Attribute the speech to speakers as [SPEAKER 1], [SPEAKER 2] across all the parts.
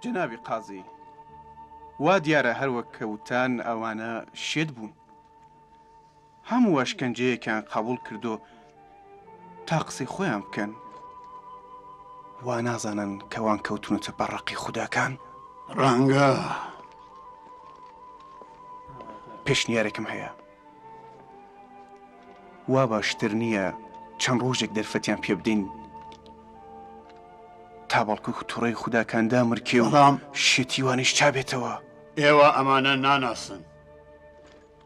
[SPEAKER 1] جەنابی قازی، وا دیارە هەر وەک کە وتان ئەوانە شێت بوون. هەموو ئەشکەنجەیەکیان قەبووڵ کردو تا قسەی خۆیان بکەن. وا نازانن کە وان کەوتوونەتە بەر ڕقی خوداکان؟
[SPEAKER 2] ڕەنگە.
[SPEAKER 1] پێشنیارێکم هەیە. وا باشتر نییە چەند ڕۆژێک دەرفەتیان پێ بدەین تا بەڵکو توڕەی خوداکان دامرکێ و
[SPEAKER 2] بەڵام
[SPEAKER 1] شێتی وانیش چابێتەوە؟
[SPEAKER 2] ئێوە ئەمانە ناناسن.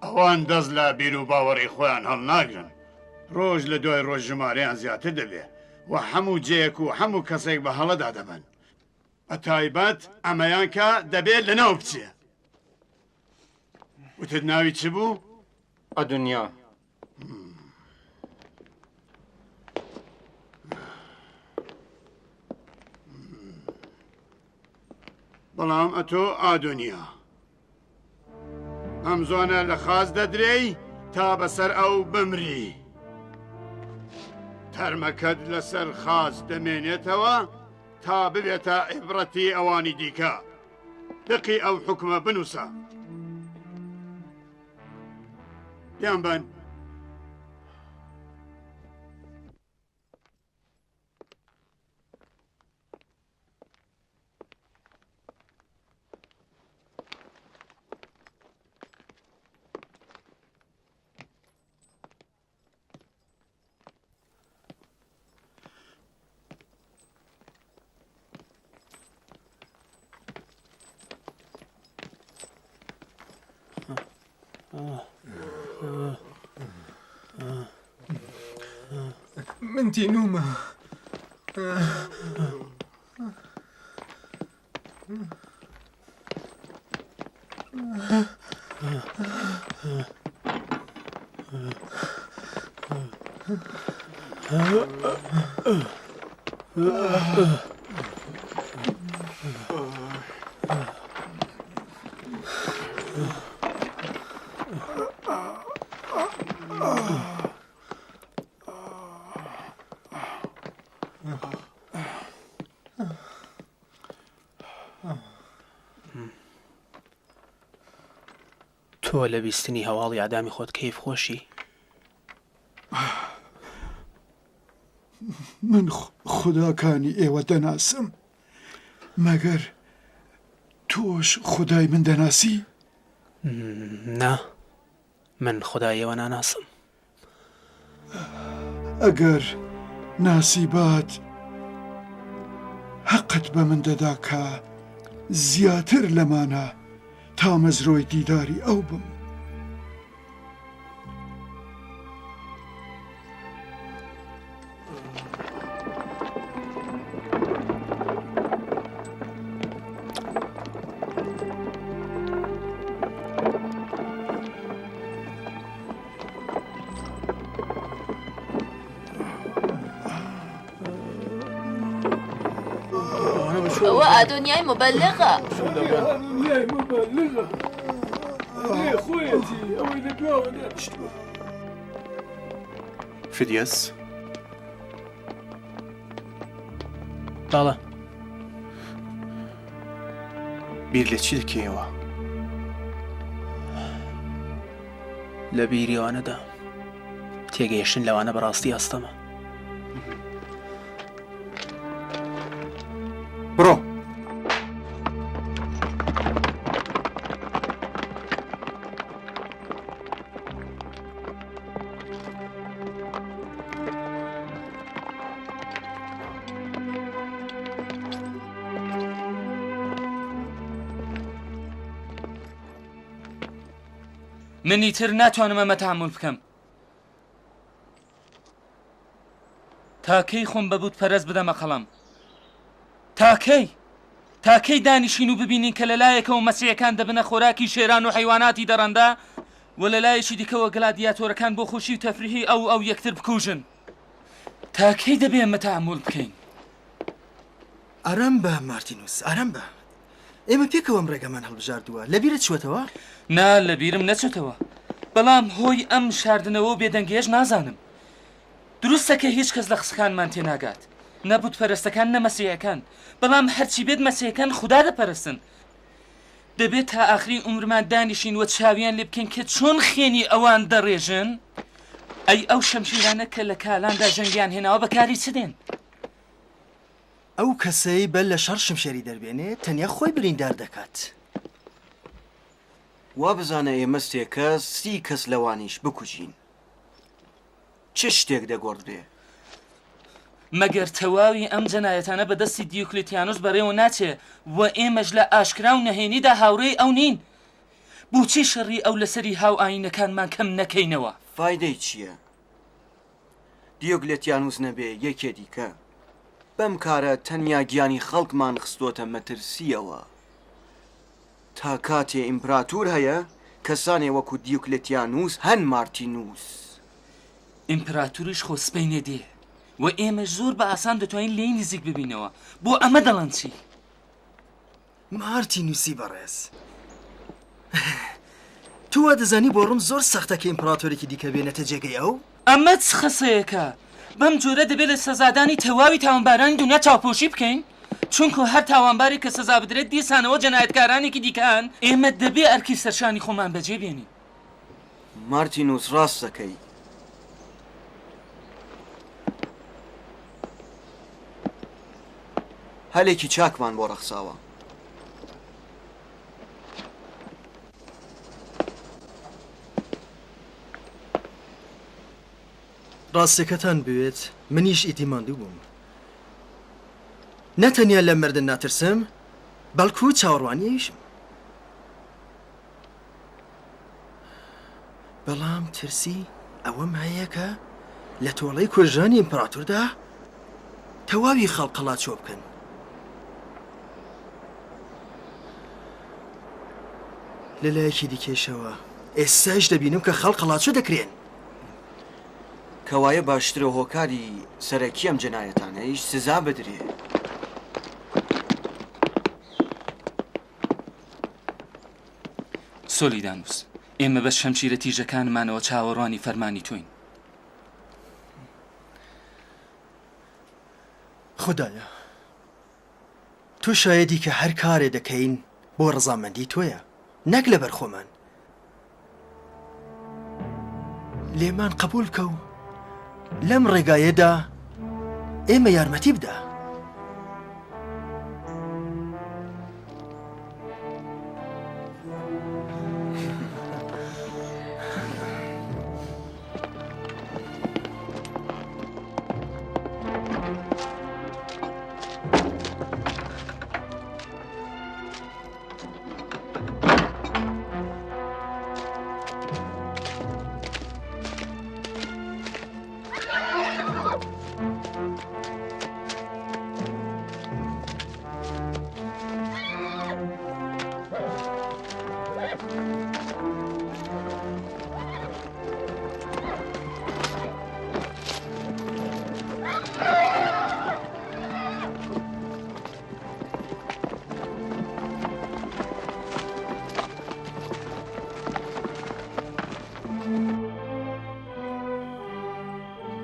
[SPEAKER 2] ئەوان دەست لە بیروباوەڕی خۆیان هەڵناگرن. ڕۆژ لە دوای ڕۆژ ژمارەیان زیاتر دەبێ و هەموو جێیەک و هەموو کەسێک بە هەڵەدا دەبەن. بە تایبەت ئەمەیان کە دەبێ لەناو بچێ. وتت ناوی چ بوو؟
[SPEAKER 3] ئەدونیا.
[SPEAKER 2] بەڵام ئەتۆ ئادۆنیا ئەم زۆنە لە خاچ دەدرێی تا بەسەر ئەو بمری. تەرمەکەت لەسەر خاچ دەمێنێتەوە تا ببێتە عیبرەتی ئەوانی دیکە. دقی ئەو حوکمە بنووسە. بیانبەن.
[SPEAKER 4] من تینوومە.
[SPEAKER 5] تۆ لە بیستنی هەواڵی ئیعدامی خۆت کەیف خۆشی؟
[SPEAKER 6] من خوداکانی ئێوە دەناسم، مەگەر تۆش خودای من دەناسی؟
[SPEAKER 5] نا، من خودای ئێوە ناناسم.
[SPEAKER 6] ئەگەر ناسیبات هەقت بە من دەدا کە زیاتر لەمانە تامەزرۆی دیداری ئەو بم.
[SPEAKER 7] ئەوە ئادۆنیای مبەلغە.
[SPEAKER 4] ئادۆنیای مبەلغە. ئەرێ خۆیەتی ئەوەی لە دواوە دانیشتووە.
[SPEAKER 1] فیدیەس.
[SPEAKER 5] بەڵێ.
[SPEAKER 1] بیر لە چی دەکەیەوە؟
[SPEAKER 5] لە بیری ئەوانەدا تێگەیشتن لەوانە بەڕاستی ئەستەمە.
[SPEAKER 1] بڕۆ.
[SPEAKER 8] من ئیتر ناتوانم ئەمە تەحەمول بکەم. تا کەی خۆم بە بت پەرست بدەمە قەڵەم؟ تا کەی؟ تا کەی دانیشین و ببینین کە لە لایەکەوە مەسیحەکان دەبنە خۆراکی شێران و حەیواناتی دەڕەندە و لە لایەکی دیکەوە گلادیاتۆرەکان بۆ خۆشی و تەفریحی ئەو و ئەو یەکتر بکوژن؟ تا کەی دەبێ ئەمە تەحەمول بکەین؟
[SPEAKER 9] ئارام بە مارتینوس، ئارام بە. ئێمە پێکەوە ئەم ڕێگەمان هەڵبژاردووە، لەبیرت چووەتەوە؟
[SPEAKER 8] نا، لەبیرم نەچۆتەوە. بەڵام هۆی ئەم شاردنەوە و بێدەنگییەش نازانم. دروستە کە هیچ کەس لە قسەکانمان تێناگات. نە بتپەرستەکان نە مەسیحەکان، بەڵام هەرچی بێت مەسیحەکان خودا دەپەرستن. دەبێت تا ئاخرین عومرمان دانیشین و چاویان لێ بکەین کە چۆن خوێنی ئەوان دەڕێژن؟ ئەی ئەو شەمشیرانە کە لە کالاندا ژەنگیان هێناوە بە کاری چ دێن؟
[SPEAKER 9] ئەو کەسەی بەر لە شەڕ شمشێری دەربێنێ تەنیا خۆی بریندار دەکات.
[SPEAKER 3] وا بزانە ئێمە سێ کەس 30 کەس لەوانیش بکوژین چ شتێک دەگۆڕدرێ؟
[SPEAKER 8] مەگەر تەواوی ئەم جەنایەتانە بە دەستی دیوکلیتیانوس بەڕێوە ناچێ و ئێمەش لە ئاشکرا و نەهێنیدا هاوڕێی ئەو نین؟ بۆچی شەڕی ئەو لەسەری هاوئایینەکانمان کەم نەکەینەوە؟
[SPEAKER 3] فایدەی چییە؟ دیۆکلێتیانوس نەبێ یەکێ دیکە. بەم کارە تەنیا گیانی خەڵکمان خستۆتە مەترسییەوە. تا کاتێ ئیمپراتور هەیە، کەسانێ وەکوو دیوکلێتیانوس هەن مارتینوس.
[SPEAKER 8] ئیمپراتوریش خۆ سبەینێ دێ و ئێمەش زۆر بە ئاسان دەتوانین لێی نزیک ببینەوە. بۆ ئەمە دەڵێن چی؟
[SPEAKER 9] مارتینوسی بەڕێز. تۆ وا دەزانی بۆ ڕۆم زۆر سەختە کە ئیمپراتۆرێکی دیکە بێنێتە جێگەی ئەو؟
[SPEAKER 8] ئەمە چ قسەیەکە؟ بەم جۆرە دەبێت لە سزادانی تەواوی تاوانبارانی دونیا چاوپۆشی بکەین؟ چونکو هەر تاوانبارێک کە سزا بدرێت دیسانەوە جەنایەتکارانێکی دیکە هەن، ئێمە دەبێ ئەرکی سەرشانی خۆمان بەجێ بێنین.
[SPEAKER 3] مارتینوس ڕاست دەکەی. هەلێکی چاکمان بۆ ڕەخساوە.
[SPEAKER 9] ڕاستیەکەتان بوێت منیش ئیدی ماندوو بووم. نە تەنیا لە مردن ناترسم، بەڵکو چاوەڕوانی ئەویشم. بەڵام ترسی ئەوەم هەیە کە لە تۆڵەی کوژرانی ئیمپراتوردا تەواوی خەڵک قەڵاچۆ بکەن. لە لایەکی دیکەیشەوە ئێستایش دەبینم کە خەڵک قەڵاچۆ دەکرێن.
[SPEAKER 3] کەوایە باشترە هۆکاری سەرەکی ئەم جەنایەتانەیش سزا بدرێ.
[SPEAKER 8] سۆلیدانوس، ئێمە بە شەمشیرە تیژەکانمانەوە چاوەڕوانی فەرمانی تۆین.
[SPEAKER 9] خودایا، تۆ شایەدی کە هەر کارێ دەکەین بۆ ڕەزامەندی تۆیە، نەک لەبەر خۆمان. لێمان قبوڵ بکە و لەم ڕێگایەدا ئێمە یارمەتی بدە.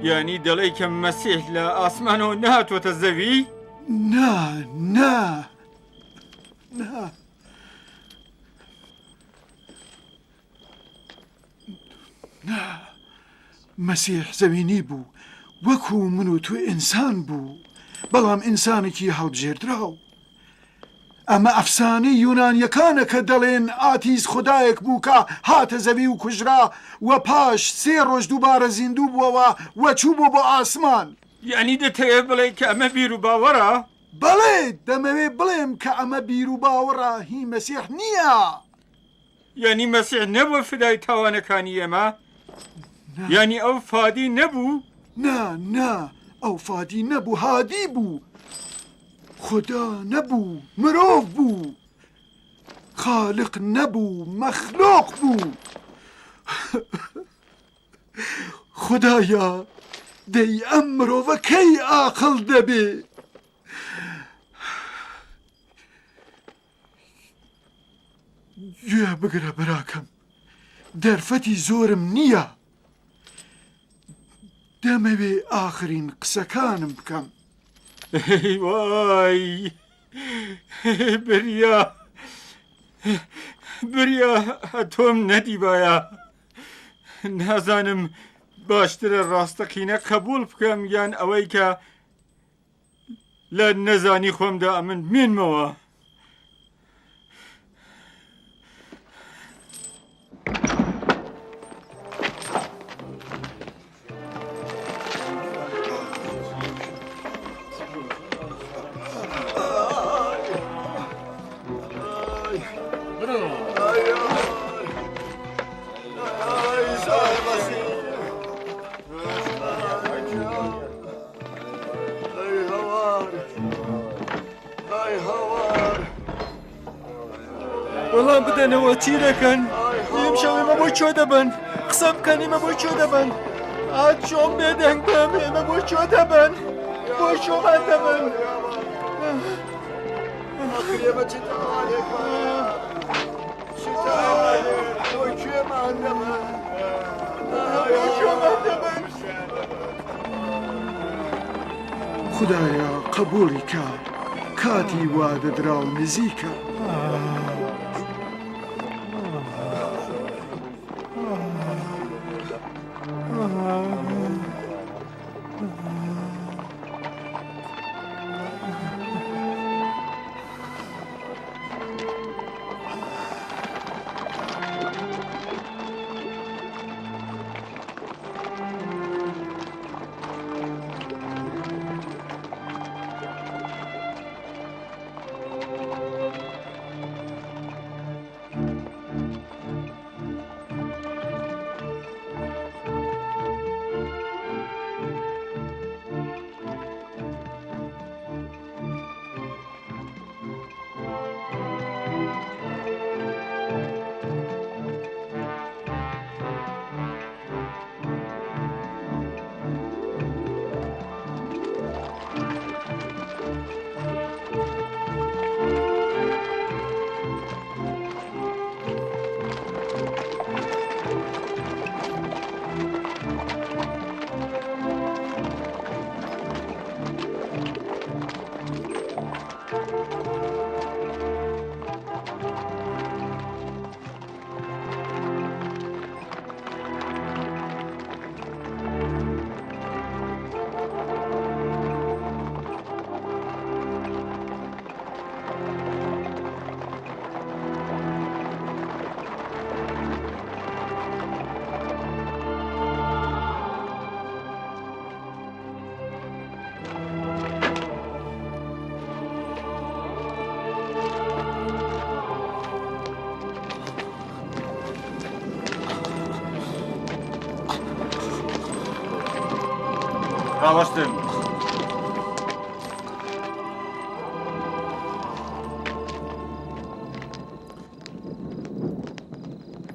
[SPEAKER 2] یانی دەڵێی کە مەسیح لە ئاسمانەوە نەهاتووەتە زەوی؟
[SPEAKER 6] نا، نا، نا. نا، مەسیح زەوینی بوو، وەکو من و تو ئینسان بوو، بەڵام ئینسانێکی هەڵبژێردراو. ئەمە ئەفسانەی یونانیەکانە کە دەڵێن ئاتیس خودایەک بوو کە هاتە زەوی و کوژرا و پاش سێ ڕۆژ دووبارە زیندوو بووەوە و چوو بۆ ئاسمان.
[SPEAKER 2] یانی دەتەوێ بڵێی کە ئەمە بیروباوەڕە؟
[SPEAKER 6] بەڵێ، دەمەوێ بڵێم کە ئەمە بیروباوەڕە، هی مەسیح نییە.
[SPEAKER 2] یانی مەسیح نەبووە فدای تاوانەکانی ئێمە؟ یانی ئەو فادی نەبوو؟
[SPEAKER 6] نا، نا، ئەو فادی نەبوو، هادی بوو. خودا نەبوو، مرۆڤ بوو. خالق نەبوو، مەخلوق بوو. خودایا، دەی ئەم مرۆڤە کەی ئاقڵ دەبێ؟ گوێ بگرە براکەم دەرفەتی زۆرم نییە دەمەوێ ئاخرین قسەکانم بکەم.
[SPEAKER 4] وای بریا بریا ئەتۆم نەدیبایە نازانم باشترە ڕاستەقینە قبول بکەم یان ئەوەی کە لە نەزانی خۆمدا ئەمن بمێنمەوە. وەڵام بدەنەوە چی دەکەن ئیمشەو ئێمە بۆ کوێ دەبەن قسە بکەن ئێمە بۆ کوێ دەبەن ئا چۆن بێدەنگ بم ئێمە بۆ کوێ دەبەن بۆ کوێمان دەبەن
[SPEAKER 6] ئێمە چ تاوانێکمان چ تاوانێک بۆ کوێمان دەبەن بۆ کوێمان دەبەن خودایە قبوڵی کە کاتی وادەدراو نزیکە.
[SPEAKER 2] ڕاوەستن.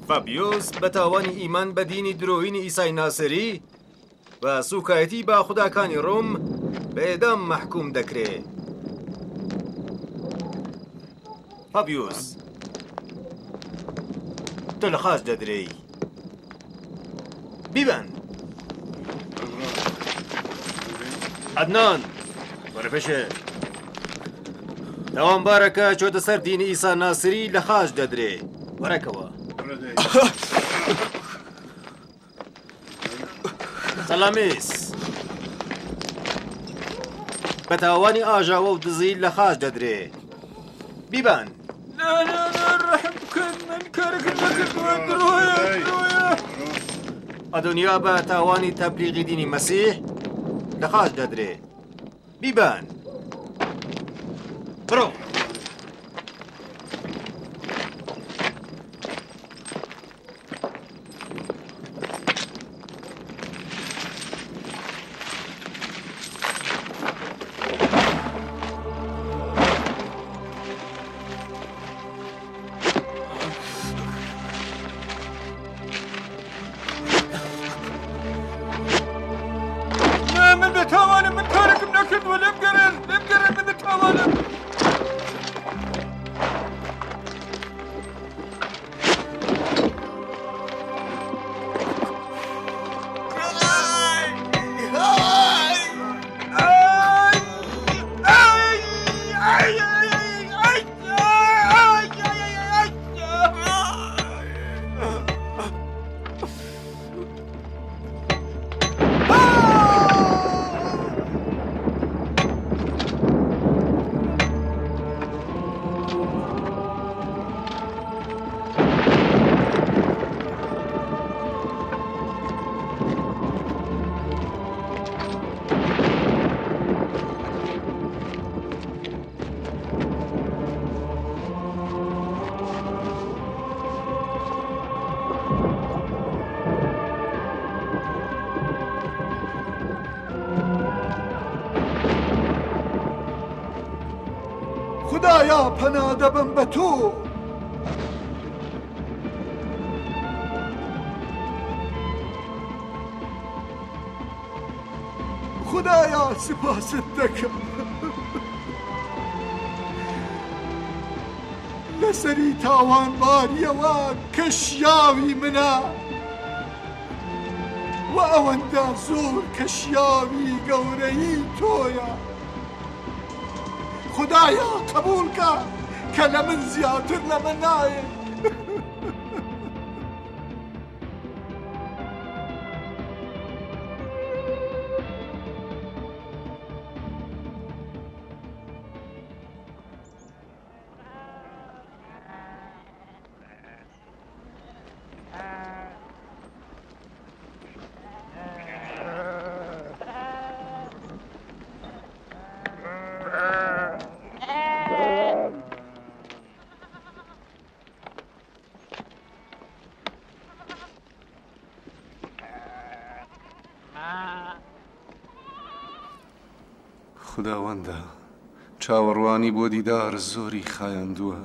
[SPEAKER 10] فابیۆس بە تاوانی ئیمان بە دینی درۆیینی ئیسای ناسری و سووکایەتی بە خوداکانی ڕۆم بە ئێدام مەحکووم دەکرێ. فابیوس، تۆ لە خاچ دەدرێی. بیبەن. عەدنان، وەرە پێشێ. تاوانبارەکە چۆتە سەر دینی ئیسا ناسری لە خاچ دەدرێ. وەرەکەوە. سەلامیس بە تاوانی ئاژاوە و دزی لە خاچ دەدرێ. بیبەن.
[SPEAKER 4] نا نا نا ڕەحم بکەن من کارەکەم نەکردووە درۆیە درۆیە.
[SPEAKER 10] ئەدۆنیا بە تاوانی تەبلیغی دینی مەسیح لە خاچ دەدرێ. بیبەن. بڕۆ.
[SPEAKER 4] نا من بێتاوانم من کارێکم نەکردووە لێم گەڕێن لێم گەڕێن من بێتاوانم.
[SPEAKER 6] خودایا پەنا دەبەم بە تۆ. خودایا سپاست دەکەم. لەسەری تاوانباریەوە کە شیاوی منە و ئەوەندە زۆر کە شیاوی گەورەیی تۆیە. خودایا قبوڵکە کە لە من زیاتر لەمە نایەت.
[SPEAKER 1] خوداوەندە چاوەڕوانی بۆ دیدار زۆری خایاندووە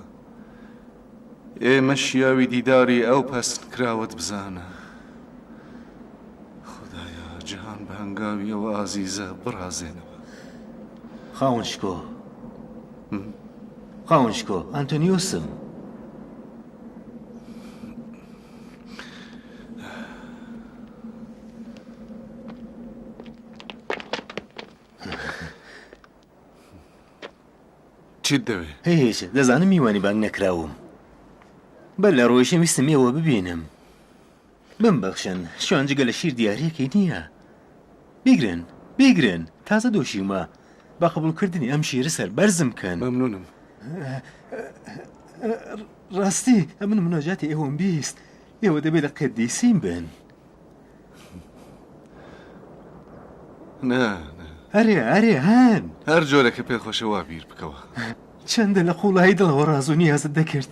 [SPEAKER 1] ئێمە شیاوی دیداری ئەو پەسندکراوەت بزانە خودایا جیهان بە هەنگاوی ئەو ئازیزە بڕازێنەوە.
[SPEAKER 9] خاوەن شکۆ خاوەن شکۆ ئەنتۆنیۆسم.
[SPEAKER 1] چیت دەوێ؟
[SPEAKER 9] هیچ، دەزانم میوانی بانگ نەکراوم. بەر لە ڕۆیشتن ویستم ئێوە ببینم. بمبەخشن، شوان جگە لە شیر دیارییەکی نییە. بیگرن، بیگرن، تازە دۆشیومە. بە قبوڵکردنی ئەم شیرە سەربەرزم بکەن.
[SPEAKER 1] مەمنوونم.
[SPEAKER 9] ڕاستی، ئەمن مناجاتی ئێوەم 20. ئێوە دەبێ لە قەدیسین بن.
[SPEAKER 1] نا، نا.
[SPEAKER 9] ئەرێ، ئەرێ، هەن.
[SPEAKER 1] هەر جۆرە کە پێت خۆشە وا بیر بکەوە.
[SPEAKER 9] چەندە لە قووڵایی دڵەوە ڕاز و نیازت دەکرد.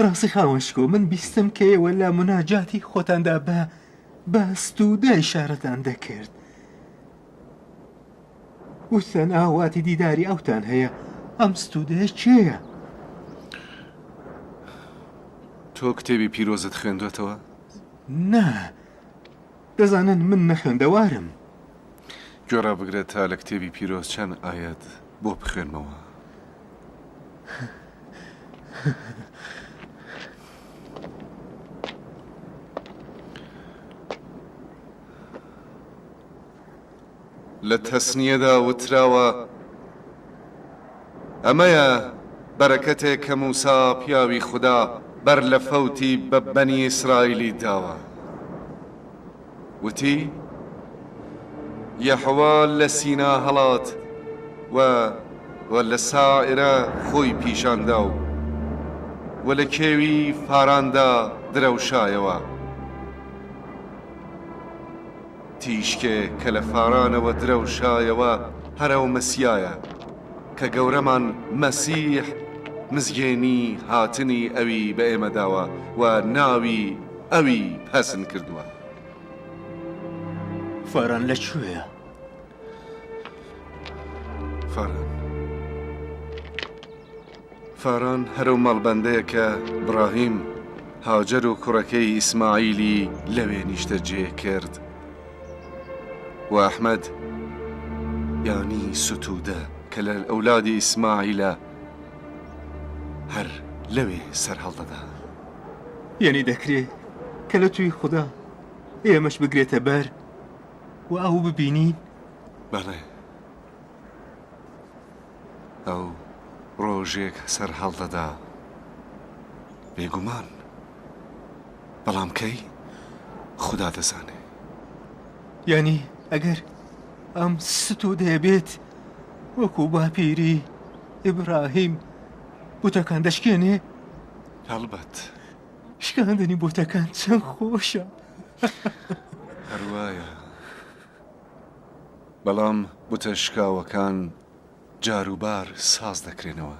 [SPEAKER 9] ڕاستی خاوەن شکۆ، من بیستم کە ئێوە لە موناجاتی خۆتاندا بە بە ستوودە ئیشارەتان دەکرد. وتتان ئاواتی دیداری ئەوتان هەیە. ئەم ستوودەیە کێیە؟
[SPEAKER 1] تۆ کتێبی پیرۆزت خوێندووەتەوە؟
[SPEAKER 9] نا، دەزانن من نەخوێندەوارم.
[SPEAKER 1] گوێ ڕابگرە تا لە کتێبی پیرۆز چەند ئایەت بۆ بخوێنمەوە. لە تەسنیەدا وتراوە، ئەمەیە بەرەکەتێک کە موسا پیاوی خودا بەر لە فەوتی بە بەنی ئیسرائیلی داوە. وتی، یەهوە لە سینا هەڵات و و لە ساعیرە خۆی پیشان دا و و لە کێوی فاراندا درەوشایەوە. تیشکێ کە لە فارانەوە درەوشایەوە هەر ئەو مەسیایە کە گەورەمان مەسیح مزگێنی هاتنی ئەوی بە ئێمە داوە و ناوی ئەوی پەسن کردووە.
[SPEAKER 9] فاران لە کوێیە؟
[SPEAKER 1] فاران فاران هەر ئەو مەڵبەندەیە کە براهیم، هاجەر و کوڕەکەی ئیسماعیلی لەوێ نیشتەجێ کرد و ئەحمەد یانی ستوودە کە لە ئەولادی ئیسماعیلە هەر لەوێ سەرهەڵدەدا.
[SPEAKER 9] یانی دەکرێ کە لە تووی خودا ئێمەش بگرێتە بەر و ئەو ببینین؟
[SPEAKER 1] بەڵێ. ئەو ڕۆژێک سەرهەڵدەدا. بێگومان. بەڵام کەی؟ خودا دەزانێ.
[SPEAKER 9] یانی ئەگەر ئەم ستوودەیە بێت وەکوو باپیری ئیبراهیم بتەکان دەشکێنێ؟
[SPEAKER 1] هەڵبەت.
[SPEAKER 9] شکاندنی بتەکان چەند خۆشە.
[SPEAKER 1] هەر وایە. بەڵام بتە شکاوەکان جاروبار ساز دەکرێنەوە.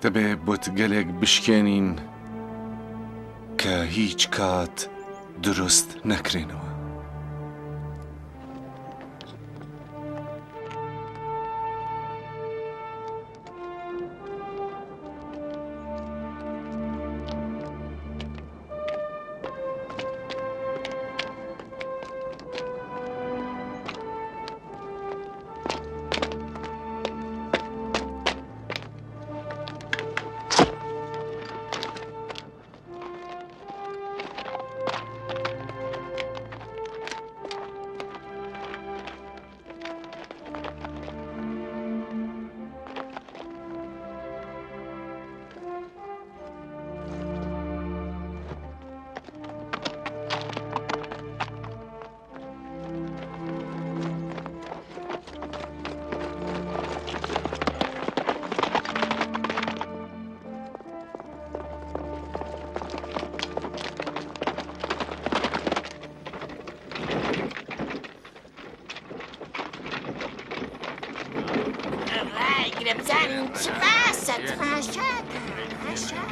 [SPEAKER 1] دەبێ بتگەلێک بشکێنین کە هیچ کات دروست نەکرێنەوە.
[SPEAKER 11] ڕاگرە بزانین چ باسە تماشا تماشا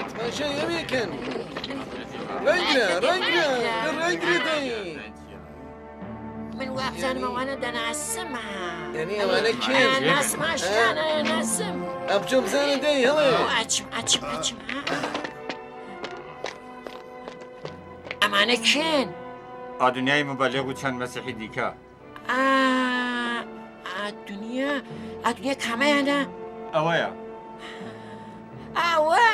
[SPEAKER 12] تماشای ئەوێکەن ڕەنگرە ڕەنگرە ڕەنگرە دەی
[SPEAKER 11] من وابزانم ئەوانە دەناسم
[SPEAKER 12] یعنی ئەوانە کێن
[SPEAKER 11] ناسم ئاشتانە ناسم
[SPEAKER 12] ئەبجۆ بزانە دەی هەڵێ
[SPEAKER 11] ئەچم ئەچم ئەچم ئەمانە کێن؟
[SPEAKER 13] ئادونیای موبەلیغ و چەند مەسیحی دیکە.
[SPEAKER 11] ئادونیا ئادونیا کامەیانە؟
[SPEAKER 13] ئەوەیە.
[SPEAKER 11] ئەوە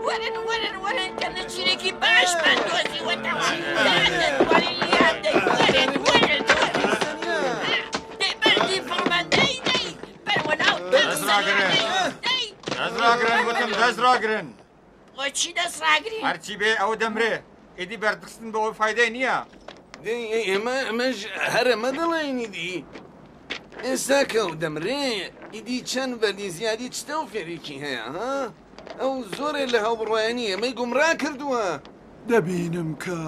[SPEAKER 11] وەرن وەرن وەرن کە نەچیرێکی باشمان دۆزیوەتەوە دەتوانین لیان دەی وەرن وەرن وەرن دەی بەردی فڕمان دەی دەی بەرەوە ناو
[SPEAKER 13] دەست ڕاگرن دەست ڕاگرن وتم دەست ڕاگرن
[SPEAKER 11] بۆچی دەست ڕاگرین
[SPEAKER 13] هەرچی بێ ئەو دەمرێ ئیدی بەردخستن بۆ ئەو فایدەی نییە
[SPEAKER 12] دەی ئێمە ئەمەش هەر ئەمە دەڵێین ئیدی ئێستا کە ئەو دەمرێ ئیدی چەند بەردی زیادی چ تەوفێرێکی هەیە ها ئەو زۆرێ لە هاوبڕوایانی ئێمەی گومڕا کردووە.
[SPEAKER 6] دەبینم کە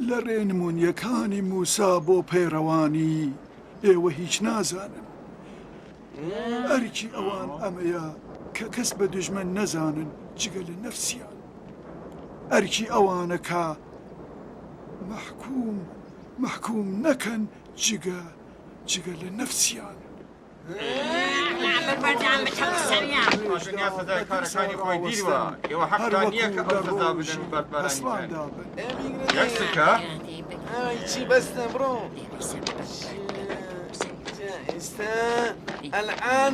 [SPEAKER 6] لە ڕێنمونیەکانی موسا بۆ پەیڕەوانی ئێوە هیچ نازانن. ئەرکی ئەوان ئەمەیە کە کەس بە دوژمن نەزانن جگە لە نەفسیان. ئەرکی ئەوانە کە مەحکوم مەحکوم نەکەن جگە جگە لە نەفسیان.
[SPEAKER 13] دنیا سزای کارەکانی خۆی دیوە ئێوە حەقتان نییە کە ئەو سزا بدەن و بەردبارانی بکەن یەک سکە
[SPEAKER 12] چی بەستە بڕۆ ئێستا ئەلعان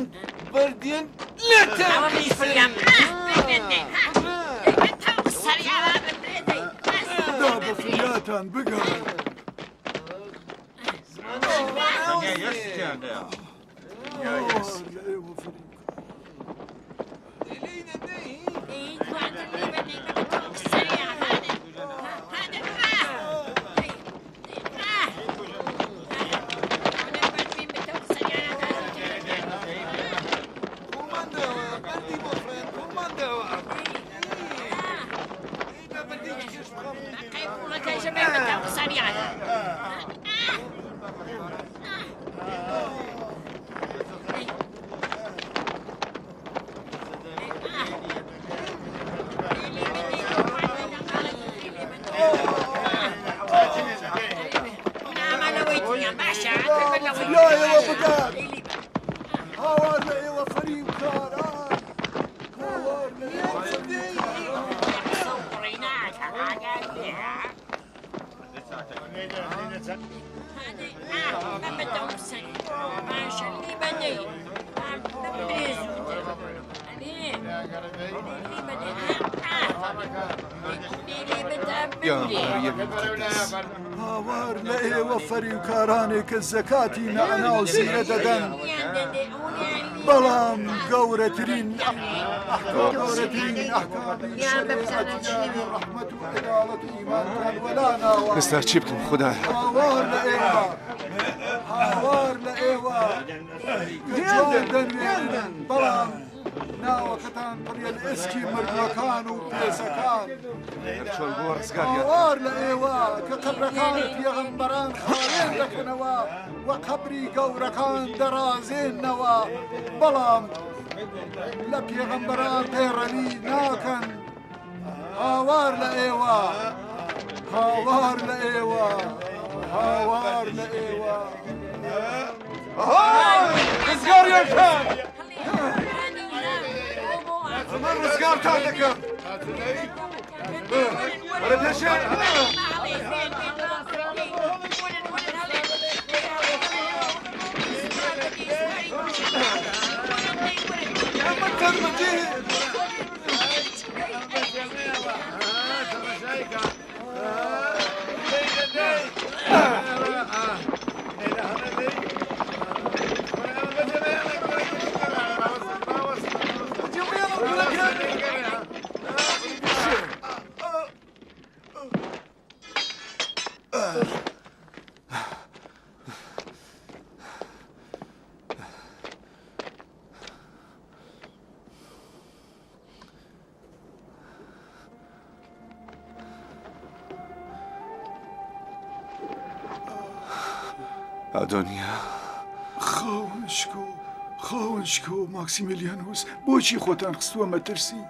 [SPEAKER 12] بەردێن لێتە
[SPEAKER 6] دا بە فریاتان بگەن. فریایەوە بگات هاوار لە ئێوە فریوکاران هاوار لە ئێوە فریوکاران یا مەریەمی موقەدەس هاوار لە ئێوە فەریوکارانێک کە زەکاتی نەعنا و زیرە دەدەن بەڵام گەورەترین گەورەترین ئەحکامی شەریعەتی ڕەحمەت و عەدالەت و ئیمانتان وەلا ناوە.
[SPEAKER 1] ئێستا چی بکەم خودایە؟
[SPEAKER 6] هاوار لە ئێوە هاوار لە ئێوە کە جوان دەنوێنن بەڵام ناوەکەتان پڕە لە ئێسکی مردووەکان و پێسەکان.
[SPEAKER 1] چۆن بۆ ڕزگاریان
[SPEAKER 6] هاوار لە ئێوە کە قەبرەکانی پێغەمبەران خاوێن دەکەنەوە و قەبری گەورەکان دەڕازێننەوە بەڵام لە پێغەمبەران پەیڕەوی ناکەن. هاوار لە ئێوە هاوار لە ئێوە هاوار لە ئێوە
[SPEAKER 1] ڕزگاریان کەن من ڕزگارتان دەکەم وەرە پێشێ من تەرمەجێ ئادۆنیا.
[SPEAKER 6] خاوەن شکۆ، خاوەن شکۆ ماکسیمیلیانوس، بۆچی خۆتان خستووە مەترسی؟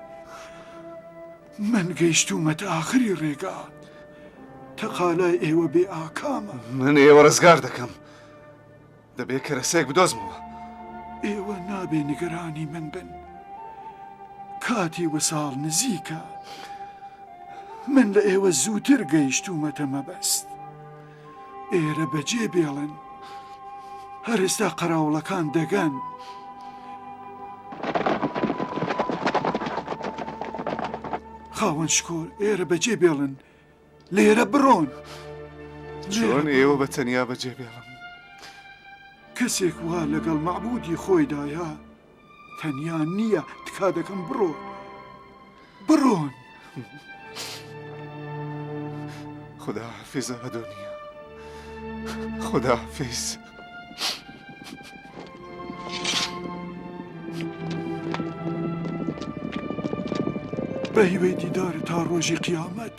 [SPEAKER 6] من گەیشتوومەتە ئاخری ڕێگا. تەقالای ئێوە بێ ئاکامە.
[SPEAKER 1] من ئێوە ڕزگار دەکەم. دەبێ کەرەسەیەک بدۆزمەوە.
[SPEAKER 6] ئێوە نابێ نیگەرانی من بن. کاتی وساڵ نزیکە. من لە ئێوە زووتر گەیشتوومەتە مەبەست. ئێرە بەجێ بێڵن. هەر ئێستا قەراوڵەکان دەگەن. خاوەن شکۆ ئێرە بەجێ بێڵن. لێرە بڕۆن.
[SPEAKER 1] چۆن ئێوە بە تەنیا بەجێ بێڵم؟
[SPEAKER 6] کەسێک وا لەگەڵ مەعبودی خۆیدایە تەنیا نییە تکا دەکەم بڕۆن بڕۆن.
[SPEAKER 1] خدا حافظ ئەدۆنیا خدا حافظ.
[SPEAKER 6] بە هیوای دیدارت تا ڕۆژی قیامەت.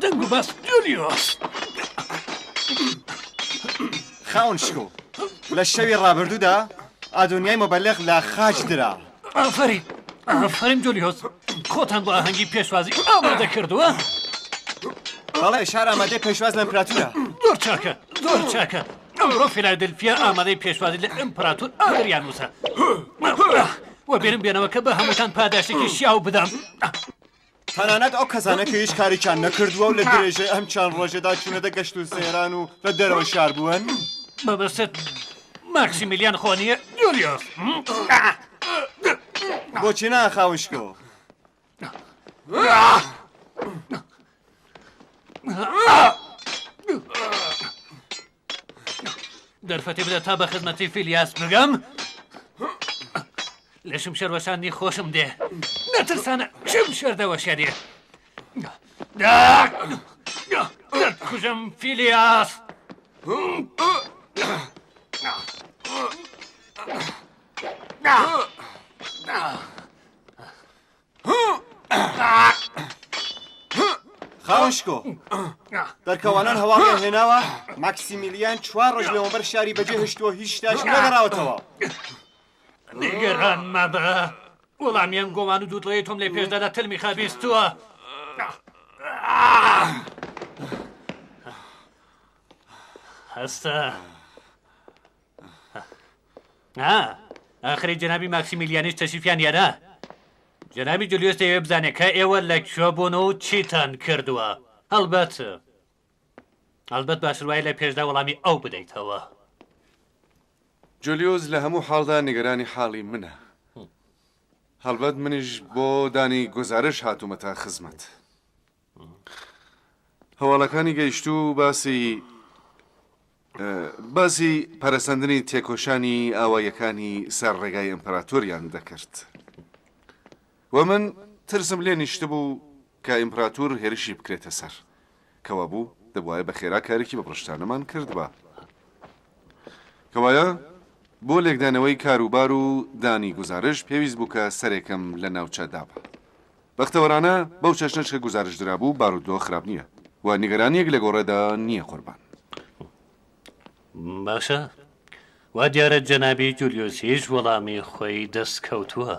[SPEAKER 14] دەنگ و باس جولیۆس
[SPEAKER 4] خاوەن شکۆ لە شەوی ڕابردوودا ئادۆنیای مۆبەلغ لە خاچ درا.
[SPEAKER 14] ئافەرین ئافەرین جولیۆس خۆتان بۆ ئاهەنگی پێشوازی ئامادە کردووە؟
[SPEAKER 4] بەڵێ شار ئامادەی پێشواز لە ئیمپراتورە.
[SPEAKER 14] زۆر چاکە زۆر چاکە ئەمڕۆ فیلادلفیا ئامادەی پێشوازی لە ئیمپراتور ئادریانوسە. وەبیرم بێنەوە کە بە هەمووتان پاداشتێکی شیاو بدەم.
[SPEAKER 4] تەنانەت ئەو کەسانە کە هیچ کارێکیان نەکردووە و لە درێژەی ئەم چەند ڕۆژەدا چوونەتە گەشت و سەیران و لە دەرەوەی شار بوون.
[SPEAKER 14] مەبەستت ماکسیمیلیان خۆ نییە جولیۆس؟
[SPEAKER 4] بۆچی نا خاوەن شکۆ؟
[SPEAKER 14] دەرفەتی بدە تا بە خزمەتی فیلیاس بگەم لە شمشێر وەشاندنی خۆشم دێ نەترسانە شمشێر دەوەشێنێ دەتکوژم فیلیاس
[SPEAKER 4] خاوەن شکۆ دەرکەوانان هەواڵیان هێناوە ماکسیمیلیان چوار ڕۆژ لەمەوبەر شاری بەجێ هێشتووە هیچ شتاش نەگەڕاوەتەوە.
[SPEAKER 14] نیگەران مەبە وەڵامی ئەم گۆمان و دوودڵەی تۆم لێ پێشدا لە تەلمیخا بیستووە. هەستە. ها ئاخری جەنابی ماکسیمیلیانیش تەشریفیان هێنا. جەنابی جولیۆس دەیەوێت بزانێت کە ئێوە لە کوێ بوون و چیتان کردووە. هەڵبەت. هەڵبەت باشتر وایە لە پێشدا وەڵامی ئەو بدەیتەوە.
[SPEAKER 15] جولیوس لە هەموو حاڵدا نیگەرانی حاڵی منە. هەڵبەت منیش بۆ دانی گوزارش هاتوومەتە خزمەت. هەواڵەکانی گەیشتوو باسی باسی پەرەسەندنی تێکۆشانی ئاواییەکانی سەر ڕێگای ئیمپراتۆریان دەکرد و من ترسم لێ نیشتبوو کە ئیمپراتور هێرشی بکرێتە سەر. کەوابوو دەبوایە بە خێرا کارێکی بەبڕشتانەمان کردبا. کەوایە بۆ لێکدانەوەی کاروبار و دانی گوزارش پێویست بوو کە سەرێکم لە ناوچە دابا. بەختەوەرانە بەو چەشنەش کە گوزارش درابوو بارودۆخ خراپ نییە و نیگەرانییەک لە گۆڕێدا نییە قوربان.
[SPEAKER 14] باشە، وا دیارە جەنابی جولیۆسیش وەڵامی خۆی دەست کەوتووە.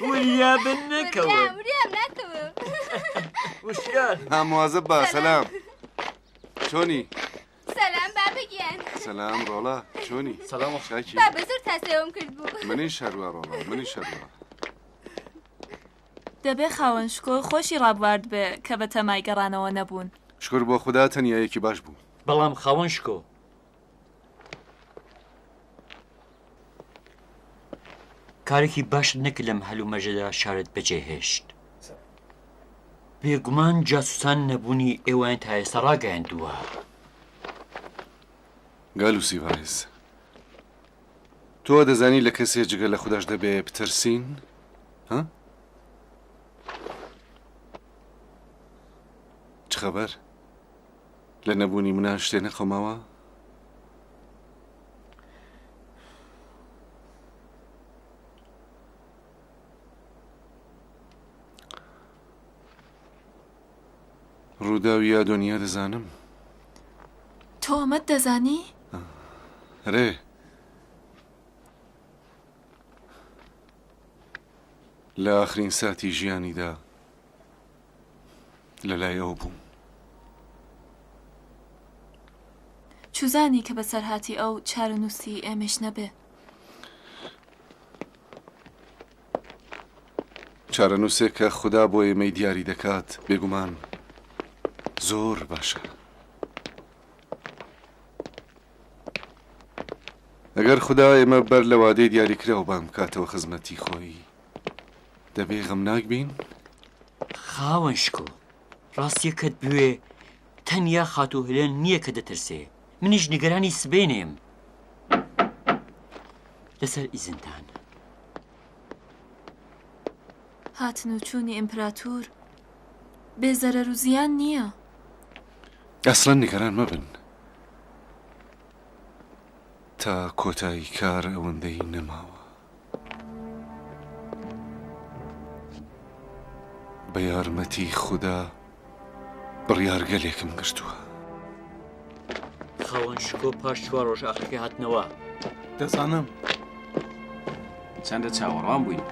[SPEAKER 4] وریا بن نەکەون.
[SPEAKER 7] وریام ناکەوم.
[SPEAKER 4] وشیار.
[SPEAKER 15] ها مواظب بە سەلام چۆنی؟
[SPEAKER 7] سەلام بابە گیان.
[SPEAKER 15] سەلام ڕۆڵە چۆنی؟
[SPEAKER 4] سەلام
[SPEAKER 15] چاکی؟
[SPEAKER 7] بابە زۆر تاسەوەم کرد بوو.
[SPEAKER 15] منیش هەروا ڕۆڵە منیش هەروا.
[SPEAKER 7] دەبێ خاوەن شکۆ خۆشی ڕابوارد بێ کە بە تەمای گەڕانەوە نەبوون.
[SPEAKER 15] شکور بۆ خودا تەنیایەکی باش بوو.
[SPEAKER 16] بەڵام خاوەن شکۆ. کارێکی باشت نەکرد لەم هەلومەرجەدا شارت بەجێ هێشت. بێگومان جاسوسان نەبوونی ئێوەیان تا ئێستا ڕاگەیاندووە.
[SPEAKER 15] گالوسی بەڕێز، تۆ دەزانی لە کەسێ جگە لە خوداش دەبێ بترسین؟ ها؟ چ خەبەر؟ لە نەبوونی منا شتێ نەقەوماوە؟ ڕووداوی ئادۆنیا دەزانم.
[SPEAKER 7] تۆ ئەمەت دەزانی؟
[SPEAKER 15] ئەرێ. لە ئاخرین ساتی ژیانیدا لە لای ئەو بووم.
[SPEAKER 7] چوزانی کە بەسەرهاتی ئەو چارەنووسی ئێمەیش نەبێ؟
[SPEAKER 15] چارەنووسێک کە خودا بۆ ئێمەی دیاری دەکات بێگومان زۆر باشە. ئەگەر خودا ئێمە بەر لە وادەی دیاریکراو بانگ بکاتەوە خزمەتی خۆی دەبێ غەمناک بین؟
[SPEAKER 16] خاوەن شکۆ، ڕاستییەکەت بوێ تەنیا خاتوو هێلێن نییە کە دەترسێ، منیش نیگەرانی سبەینێم. لەسەر ئیزنتان.
[SPEAKER 7] هاتن و چوونی ئیمپراتور بێ زەرەر و زیان نییە.
[SPEAKER 15] ئەسڵەن نیگەران مەبن. تا کۆتایی کار ئەوەندەی نەماوە. بە یارمەتی خودا بڕیارگەلێکم گرتووە.
[SPEAKER 16] خاوەن شکۆ پاش چوار ڕۆژ ئاخرەکەی هاتنەوە.
[SPEAKER 1] دەزانم چەندە چاوەڕوان بووین.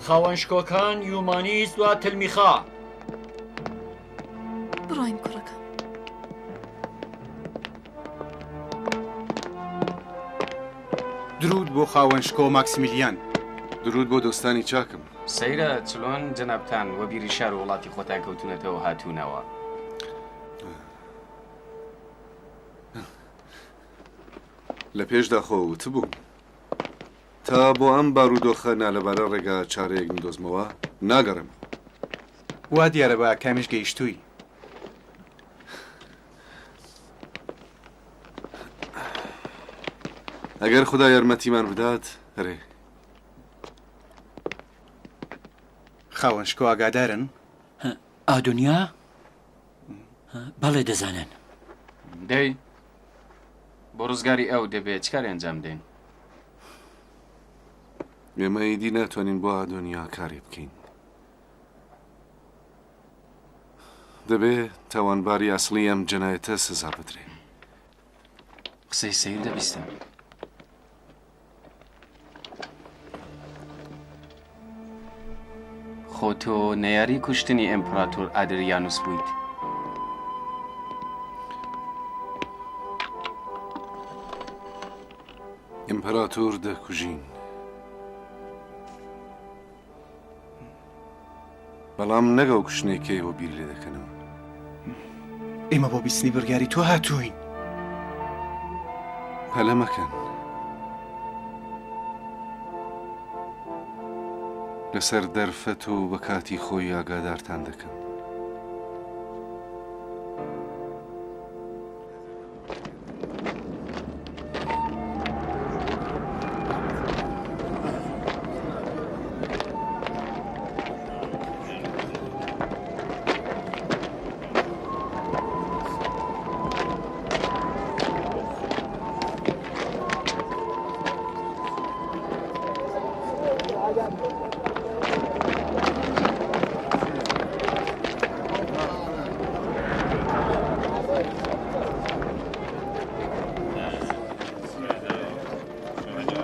[SPEAKER 16] خاوەن شکۆکان یومانیس و تلمیخا.
[SPEAKER 7] بڕۆین کوڕەکەم.
[SPEAKER 1] درود بۆ خاوەن شکۆ ماکسمیلیان.
[SPEAKER 15] درود بۆ دۆستانی چاکم.
[SPEAKER 17] سەیرە چلۆن جەنابتان وەبیری شار و وڵاتی خۆتان کەوتوونەتەوە هاتوونەوە.
[SPEAKER 15] لە پێشدا خۆ وتبووم تا بۆ ئەم بارودۆخە نالەبارە ڕێگا چارەیەک ندۆزمەوە ناگەڕێمەوە.
[SPEAKER 1] وا دیارە بە ئاکامیش گەیشتووی.
[SPEAKER 15] ئەگەر خودا یارمەتیمان بدات ئەرێ.
[SPEAKER 1] خاوەن شکۆ ئاگادارن؟
[SPEAKER 16] ئادونیا؟ بەڵێ دەزانن.
[SPEAKER 17] دەی بۆ ڕزگاری ئەو دەبێ چ کارێ ئەنجام بدەین؟
[SPEAKER 15] ئێمە ئیدی ناتوانین بۆ ئادۆنیا کارێ بکەین. دەبێ تاوانباری ئەسڵی ئەم جەنایەتە سزا بدرێ.
[SPEAKER 17] قسەی سەیر دەبیستم. خۆ تۆ نەیاری کوشتنی ئیمپراتۆر ئادریانوس بوویت.
[SPEAKER 15] ئیمپراتۆر دەکوژین. بەڵام نەک ئەو کوشتنەی کە ئێوە بیری لێ دەکەنەوە.
[SPEAKER 1] ئێمە بۆ بیستنی بڕیاری تۆ هاتووین.
[SPEAKER 15] پەلە مەکەن. لەسەر دەرفەت و بە کاتی خۆی ئاگادارتان دەکەم.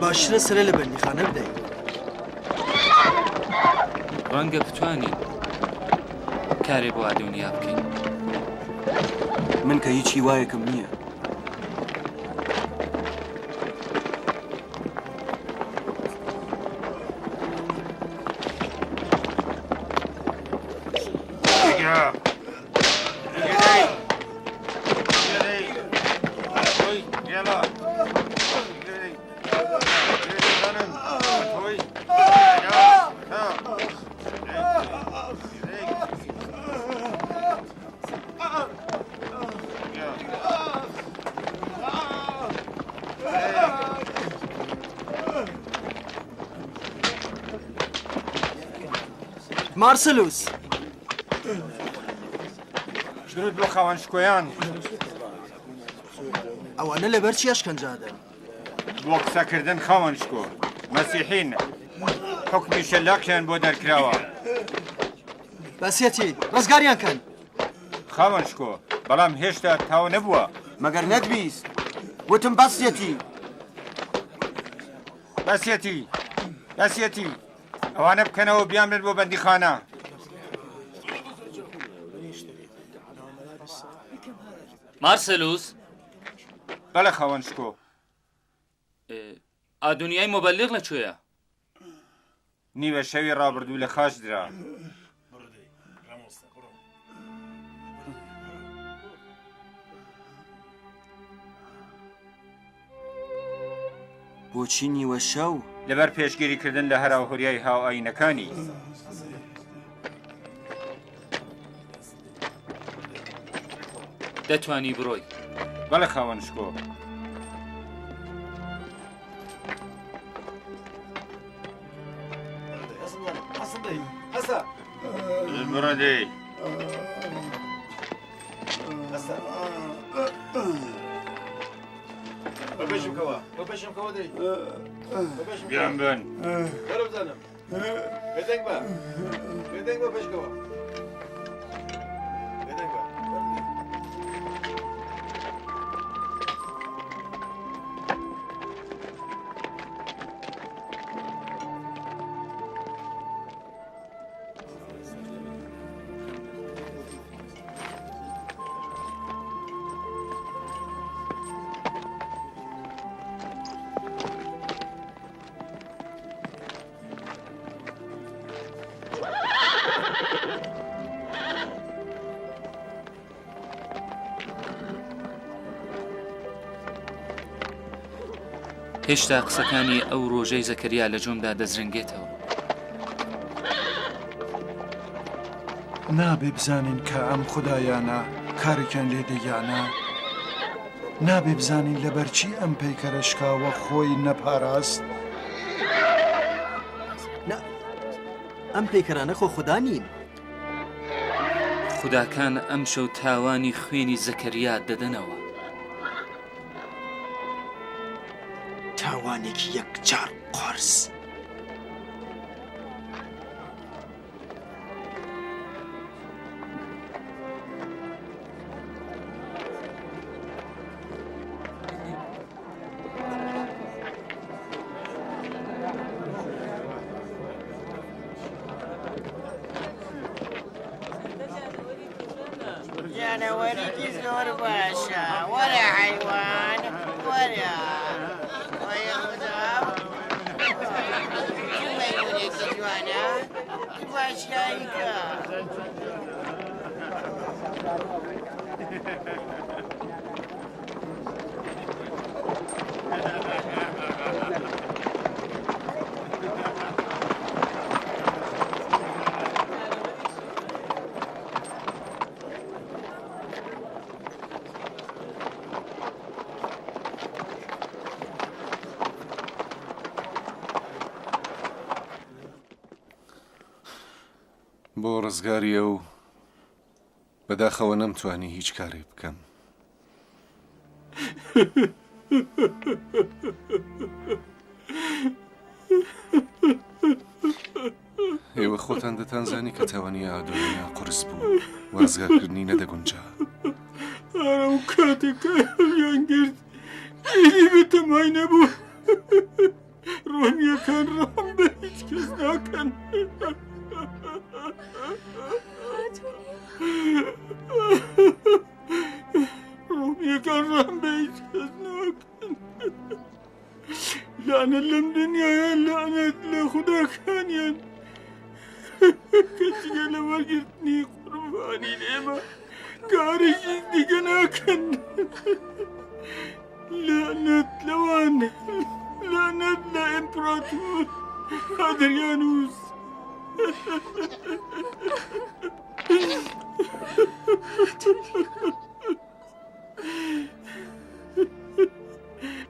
[SPEAKER 4] باشترە سەرێ لە بەندیخانە بدەین.
[SPEAKER 8] ڕەنگە بتوانین کارێ بۆ ئادۆنیا بکەین.
[SPEAKER 3] من کە هیچ هیوایەکم نییە. مارسلوس
[SPEAKER 13] درود بۆ خاوەن شکۆیان.
[SPEAKER 4] ئەوانە لەبەر چی ئەشکەنجە ئەدەن؟
[SPEAKER 13] بۆ قسەکردن خاوەن شکۆ، مەسیحین، حوکمی شەلاقیان بۆ دەرکراوە.
[SPEAKER 4] بەسیەتی، ڕزگاریان کەن.
[SPEAKER 13] خاوەن شکۆ، بەڵام هێشتا تاو نەبووە.
[SPEAKER 3] مەگەر نەتبیست وتم بەسیەتی؟
[SPEAKER 13] بەسیەتی، بەسیەتی، ئەوانە بکەنەوە و بیانبەن بۆ بەندیخانە.
[SPEAKER 8] مارسێلوس؟
[SPEAKER 13] بەڵێ خاوەن شکۆ.
[SPEAKER 8] ئادونیای موبەلیغ لە کوێیە؟
[SPEAKER 13] نیوە شەوی ڕابردوو لە خاچ درا.
[SPEAKER 3] بۆچی نیوە شەو؟
[SPEAKER 13] لەبەر پێشگیریکردن لە هەراوهوریای هاوئایینەکانی.
[SPEAKER 8] دەتوانی بڕۆی.
[SPEAKER 13] بەڵێ خاوەن شکۆ. بڕۆ دەی. بیان بن.
[SPEAKER 8] هێشتا قسەکانی ئەو ڕۆژەی زەکەریا لە جۆمدا دەزرنگێتەوە.
[SPEAKER 6] نابێ بزانین کە ئەم خودایانە کارێکیان لێ دێ یا نا؟ نابێ بزانین لەبەرچی ئەم پەیکەرە شکاوە خۆی نەپاراست؟
[SPEAKER 4] نا، ئەم پەیکەرانە خۆ خودا نین.
[SPEAKER 8] خوداکان ئەمشەو تاوانی خوێنی زەکەریا دەدەنەوە.
[SPEAKER 4] تاوانێکی یەکجار قورس.
[SPEAKER 11] بوونەوەرێکی زۆر باشە. وەرە حەیوان، وەرە. وەی خودا. چ مەیموونێکی جوانە. چ باشکاریکە.
[SPEAKER 15] بۆ ڕزگاری ئەو بەداخەوە نەمتوانی هیچ کارێک بکەم. ئێوە خۆتان دەتانزانی کە تاوانی ئادۆنیا قورس بوو و ڕزگارکردنی نەدەگونجا.
[SPEAKER 4] ئەرە و کاتێک کە هەڵیان گرت ئیدی بەتەمای نەبوو. ڕۆمییەکان ڕەحم بە هیچ کەس ناکەن. ڕۆمییەکان ڕەحم بە هیچ کەس ناکەن. لەعنەت لەم دنیایە لەعنەت لە خوداکانیان کە جگە لە وەرگرتنی قوربانی ئێمە کارێکی دیکە ناکەن. لەعنەت لەوان لەعنەت لە ئیمپراتور ئادریانوس.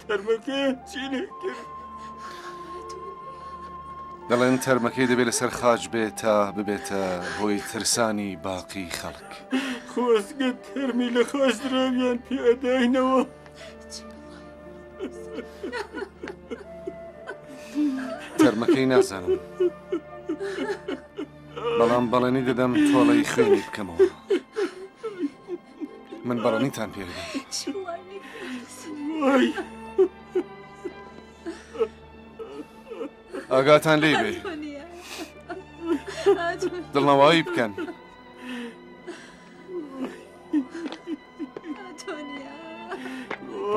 [SPEAKER 4] تەرمەکەیان چی لێ کرد؟
[SPEAKER 15] دەڵێن تەرمەکەی دەبێت لەسەر خاچ بێت تا ببێتە هۆی ترسانی باقی خەڵک.
[SPEAKER 4] خۆزگە تەرمی لە خاچ دراویان پێ ئەداینەوە.
[SPEAKER 15] تەرمەکەی نازانم بەڵام بەڵێنی دەدەم تۆڵەی خوێنی بکەمەوە. من بەڵێنیتان پێ دەدەم.
[SPEAKER 4] وای
[SPEAKER 15] ئاگاتان لێی بێ دڵنەوایی بکەن.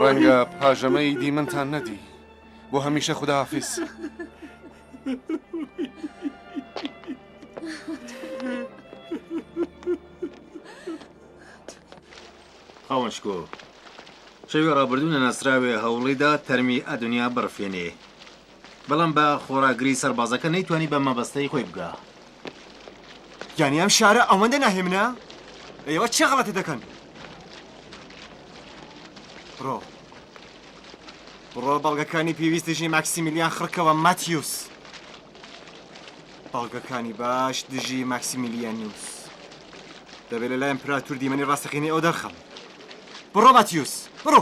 [SPEAKER 15] ڕەنگە پاژەمەی دیمەنتان نەدی بۆ هەمیشە خوداحافیز.
[SPEAKER 10] خاوەن شکۆ، شەوی ڕابردوو نەناسراوێ هەوڵیدا تەرمی ئەدونیا بڕفێنێ، بەڵام بە خۆڕاگری سەربازەکە نەیتوانی بە مەبەستەی خۆی بگا.
[SPEAKER 3] یانی ئەم شارە ئەوەندە ناهێمنە؟ ئێوە چ غەڵەتێ دەکەن؟ بڕۆ بڕۆ بەڵگەکانی پێویست دژی ماکسیمیلیان خڕکەوە ماتیوس. بەڵگەکانی باش دژی ماکسیمیلیانوس. دەبێت لە لای ئیمپراتور دیمەنی ڕاستەقینەی ئەو دەرخەم. بڕۆ ماتیوس، بڕۆ!